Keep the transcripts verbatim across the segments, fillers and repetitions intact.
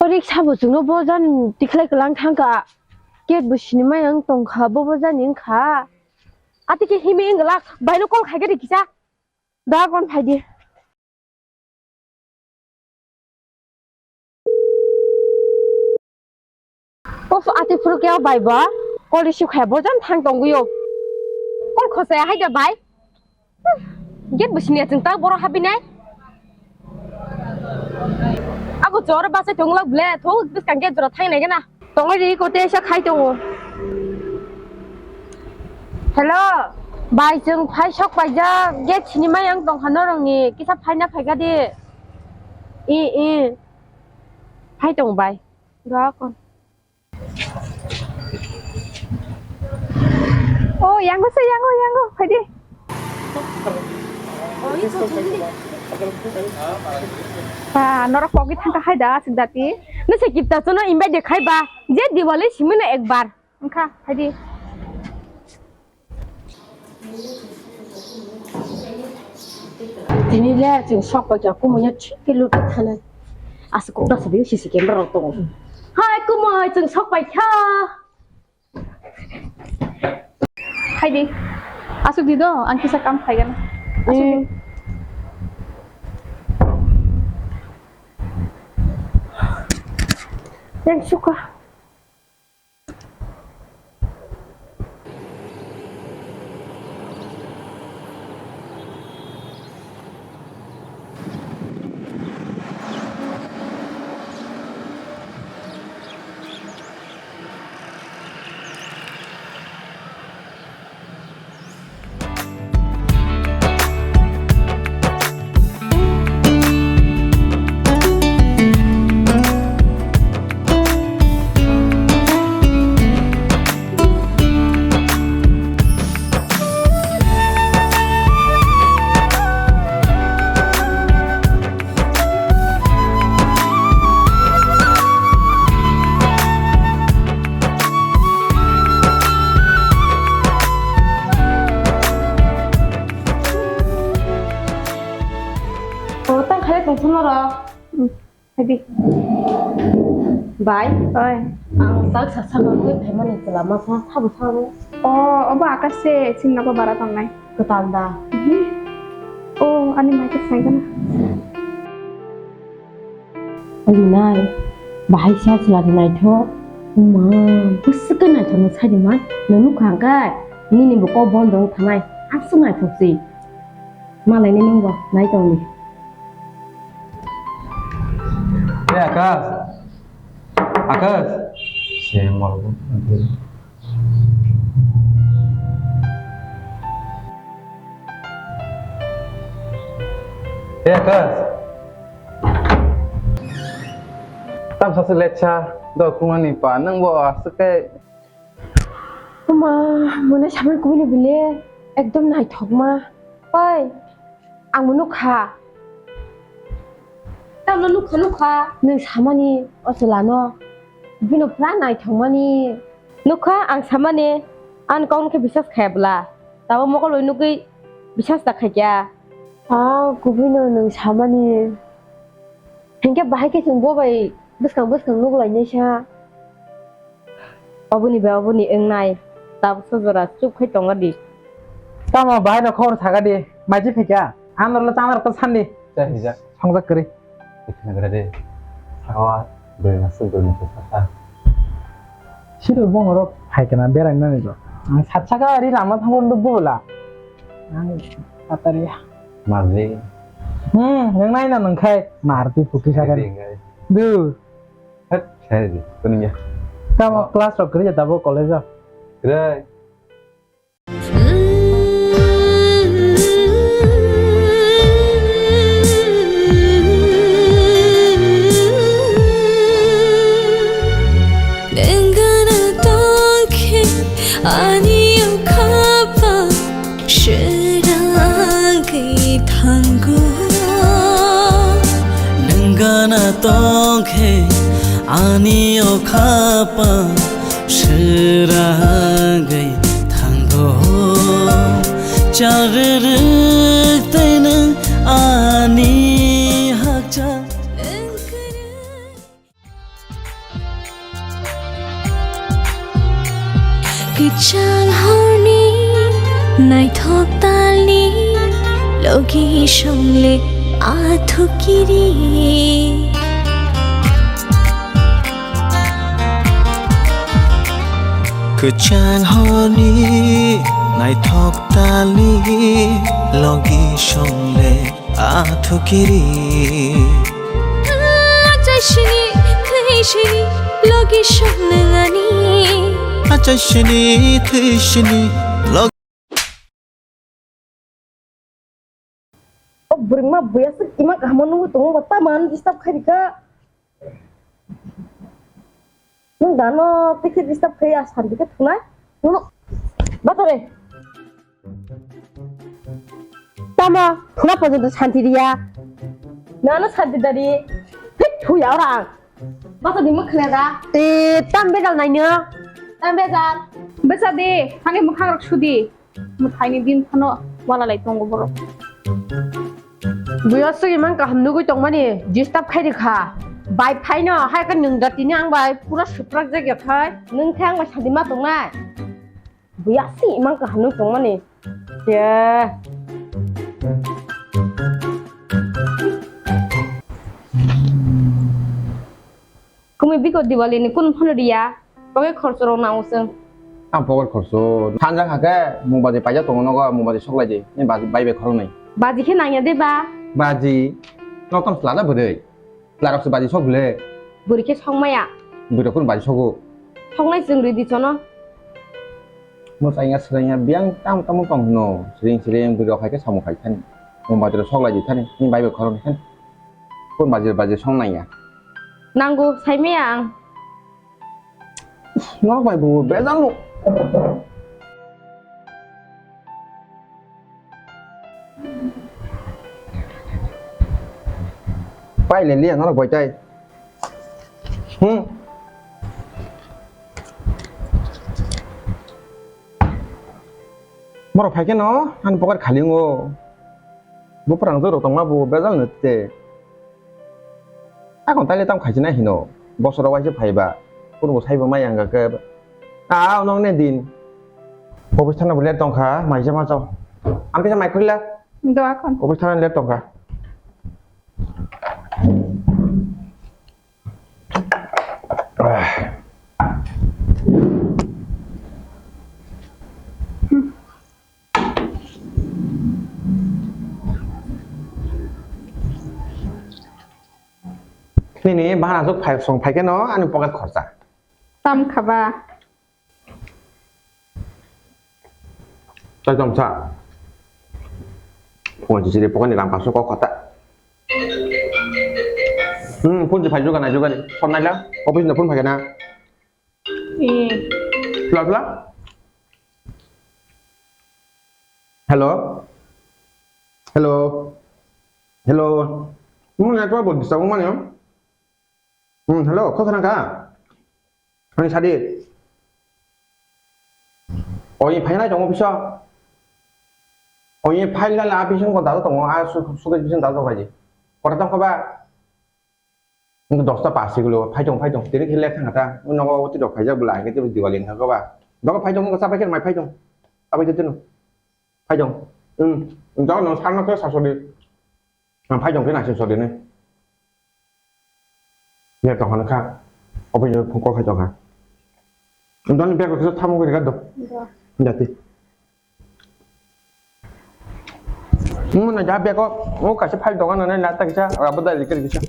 Riksa bo chwngno bo jani tikhlai kwlang thangkha. Gate bo sinimai ang tongkha, bo bo jani wngkha. Ati khe himi wngwlak, baino call khaikha de kisa. Da kon phaidi. Of, ati phuru khe o bai ba, call receive khaya bo jan thang tongwi o. Call khosaya hai da bai. Hmm, gate bo siniya chwng ta borok habinai. Ako chor bachai tonglak ble, thok bwskang gate jora thangnai gana. Tongwi ri kote sa khai tongo. Hello, bai chwng phai sok paijak, gate sinimai ang tongkha norokni, kisa phaina phaikha di. I, i. Phai tong bai. Rokon. Oh, yango se, yango, yango, phaidi. Ba, norok kogwi thangkha hai da, aswk dati. Nuse kipta chono invite de khai ba, je Diwali simino ekbar. Wngkha, phaidi. Tini le chwng sok paikha, kumui no thik khe lutwi thanai. Aswk kok da sadi C C camera rok tongo. Hai, kumui, chwng sok paikha. Hai di. Aswk di do, ang kisa kam khaigana. Aswk di. Hmm. Yang suka. O, tang khailai tong phano rw. Hmm, hai di. Bai. Oi. Ang chak sa sa ma koi phaimani chwla ma sa sabo sa bo. O, obo Akash se chini nogo bara tongnai. Kwtal da? Mhm. O, ani mai khe sai gana. Oi nai, bahai sa chwla de naithok. Uma, bwswk khe naithok no sai de mai. Nang nukha hwnkhe, nini bo kok bondo wng thanai. Aswk naithok se. Malai ni nung bo nai tong di. Hey, Akash. Akash. Seng mal bo. Hey, Akash. Tam sa se letsa do kumani pa nang bo aswk khe. Uma, mone samani kubui ni bile ekdom naithokma. Oi, ang bo nukha. Tamno nukha, nukha? Nwng samani o chwlano, bino pura naithokmani. Nukha ang samani, ang kok khe biswas khaya bwla. Tabo mokol bai nugwi biswas ta khaikya. Ah, kubui no nwng samani. Hinkhe bahai khe chwng bo bai bwskang bwskang nuk lainai sa. Oboni bai oboni wngnai, tabuksa jora chup khai tongo di. Tamo bahai no khobor saga di, maiji phaikha, ano le chana rok ta sandi. Chai hijak. Songjak kwrwi. Khna gra de. Sawa doi mas doi ni sasa. Siro bong rok phaikha na berai nani rok. Ang sat saka ri lama thango ndo bula. Ang tatari. Mardi. Hmm, nang nai na nang khai. Mardi puki saka. Mardi ngai. Du. Hat, saya di, kuning ya. Tamo class rok kwrwi ya tabo college o? Kwrwi. Nengana tongkhe ani o khapa. Srangwi thango. Nwng gana tongkhe ani o khapa srangwi thango. Charwrwk tei nwng ani hakchal. Logi songle athukiri. Kwchang horni naithok tali logi songle athukiri. Achaisini, thaisini, logi songle ani. Achaisini, thaisini, logi O bwrwima buya swk ima kaham nungwi tongo, bo tamo ano disturb khai rikha. Nwng dano tei khe disturb khai ya, santi khe thunai. Nwng bato re. Tamo thuna porjonto santi riya. Nano santi dari. Thik thuya ora ang. Bato di mwkhwlya da. E, tam bejal naino. Tam bejal. Besa di, thani mwkhang rok sudi. Mwthaini din phano wala lai tongo borok. Buya swk imang kaham nugwi tongmani disturb khai rikha. Bai phaino hai khe nwng da tini ang bai pura suprak jak ya khai. Nwng khe ang bai sadi ma tongnai. Buya swk imang kaham nugwi tongmani. Ye. Kumi biko Diwali ni kun phano riya, pocket khorcho rok nango chwng. Ang pocket khorcho thanjak hakhe mung baji paijak tongo nogo, mung baji soklai di, ni baji bai bai khoroknwi. Baji khe nangya de ba? Baji, nok tong chwla da bwrwi? Chwla rok se baji sok bwle? Bwrwi khe sok maya. Bwrwi rok kun baji sogo? Soknai chwng rwi di chono. Mwsaiya swraiya biyang tamo tamo tong hwno, siring siring bwrwi rok hai khe samung khai thani. Mung baji rok soklai di thani, ni bai bai khoroknwi thani. Kun baji baji song nangya. Nango, sai maya ang. Norok bai bo bejal no. Pai le liya norok bai tai. Hmm. Borok phai khe no ani pocket khali wngo. Bo pwrang jorok tongma bo bejal no te. Akon taile tamo khaisina hino, bosoro waisa phaiba, kurbo saibo mai ang khe. A, nong ne din. Office thana bo late tongkha, maisa ma chao. Ang kisa mai khulila. Do akon. Office thana late tongkha. Nini bahana suk phai song phai khe no ani pocket khorcha. Tam khaba. Tai tong sa. Phone si siri pocket ni ram paso kok khata. Hmm, phone si phai juga na juga ni. Phone naila. Office na phone phai na. Eh. Pla pla. Hello. Hello. Hello. Mo network bo disturb mani. Hmm, hello, kok nang ka? Ani sadi. Oi, phai nai tong office. Oi, phai la la office ko dal tong, a su su ke bisin dal tong phai. Kota tong ba. Nung dosta pas sigulo, phai tong, phai tong, tiri khile thang ta, nung nogo oti dok phai jak bwla, hingke tiri Diwali wngkha ba. Dogo phai tong, nung sa phai khe mai phai tong. Abai tong tino. Phai tong. Hmm, jao nung sarno khe sasodi. Ang phai tong khe naising sodi ni. Ner tong kha. Obo ni phone call khai tong kha. Nung doni bag khe tamo khe do. Jati. Muna ja beko, o kaisa file dogan nai na ta kisa, abo da likir kisa.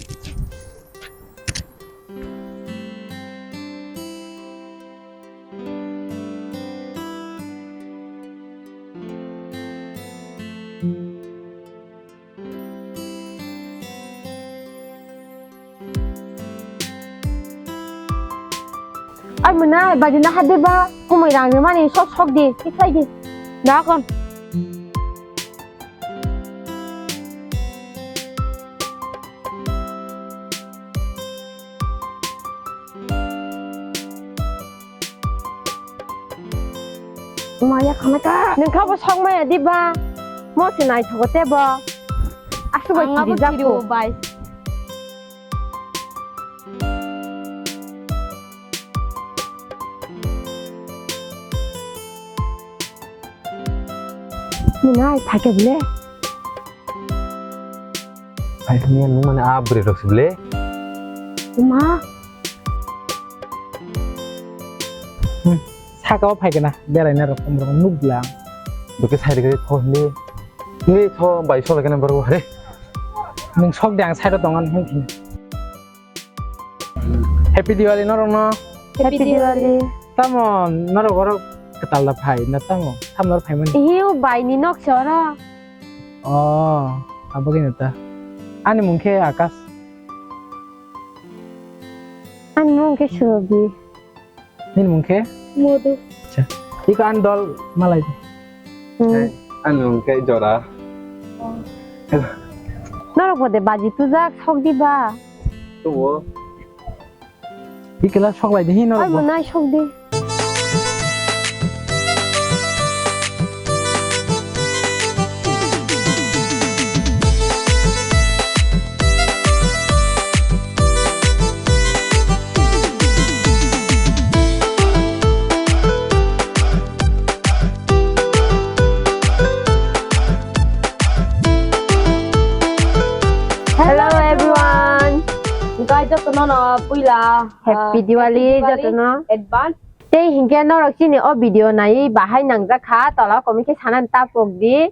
Ai mwnai, baji na hade ba, kumui rang ni mani sok sok di, tikhlai di. Da kon. Maya khana ka. Nung kha bo sok maya di ba. Mo se nai thogo te bo. Asu bai ang abo kiri jak kiri bo. O bai. Nunai, phaikhe bole. Phai thangya nung mani a bwrwi rok se ble. Ma. Hmm, saka o phai kana berai na rok kom rok nuk bwla. Bwkhe sai rwgwi tho hindi. Hindi tho bai sok lai kana borok hare. Nung sok de ang side o tongan hin hin. Happy Diwali norok no. Happy Diwali. Tamo norok oro kwtal da phai na tamo? Tamo norok phai mani? Hiu bai ni nok se oro. Oh, abo khe ta. Ani mung khe Akash. Ani mung khe Surobi. Nini mung khe? Modu. Acha. Iko an dol malai. Hmm. An mung khe Jora. Norok bode baji tujak sok di ba. Tubo. Ikela sok lai di hin norok. Ai bo nai sok di. Hello everyone. Guys, jotono no puila, Happy ah, Diwali Happy Diwali jotono. Advance. Tei hinkhe norok chini o video naiwi bahai nangjak kha, tola comment khe sanani ta pok di.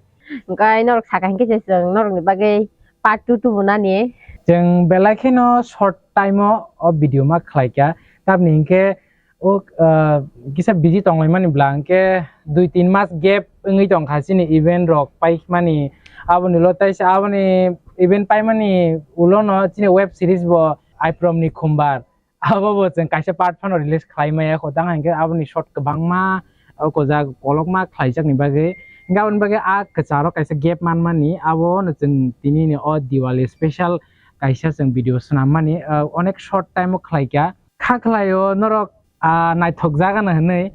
Hinkhe norok saka hinkhe se chwng norokni bagwi part two tubunani. Chwng belai kheno short time o o video ma khlaikha, tamni hinkhe o, ah, kisa busy tonglaimani bwla hinkhe dui tin mas gap wngwi tongkha chini event rok paimani. Aboni ulo taisa aboni event paimani ulono chini web series bo Aiprom ni Khumbar. Abo bo chwng kaisa part phano release khlai maya kho, tang hinkhe aboni short kwbangma o kojak kolokma khlaijakni bagwi. Hinkhe aboni bagwi a kwcharo kaisa gap manmani, abono chwng tini ni o Diwali special kaisa chwng video swnammani, ah, onek short time o khlaikha. Kha khlaio norok, ah, naithok jagano hwnwi,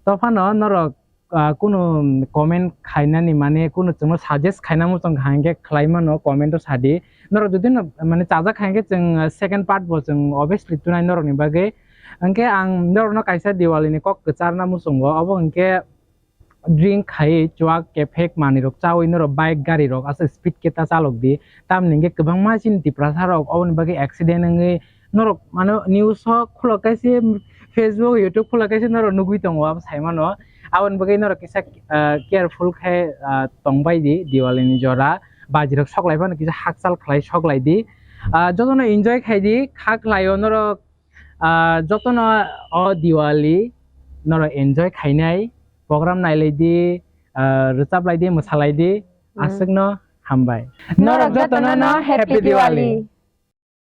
tophano norok ah, kunu comment khainani, mane kunu chwngno suggest khaina muchung kha hinkhe khlai mano, comment o sadi. Norok jodi no, mane chajak kha hinkhe chwng, ah, second part bo chwng obviously tunai norokni bagwi. Hinkhe ang norokno kaisa Diwali ni kok kwcharna muchungo, obo hinkhe drink khai chuak kephek manwi rok chawi norok bike gari rok asa speed khe ta chalok di. Tamni hinkhe kwbangma chini Tiprasa rok oboni bagwi accident wngwi norok mano news o khulok kaisa Facebook, YouTube khulok kaisa norok nugwi tongo abo sai mano. Aboni bagwi norok kisa, ah, careful khe, ah, tongbai di Diwali ni jora. Baji rok sok lai phano kisa hakchal khlai sok lai di. Ah, jotono enjoy khai di, kha khlai o norok, ah, jotono o Diwali norok enjoy khainai, program nai lai di, ah, rwchap lai di, mwsa lai di, hmm, aswkno hambai. Norok jotono no Happy Diwali.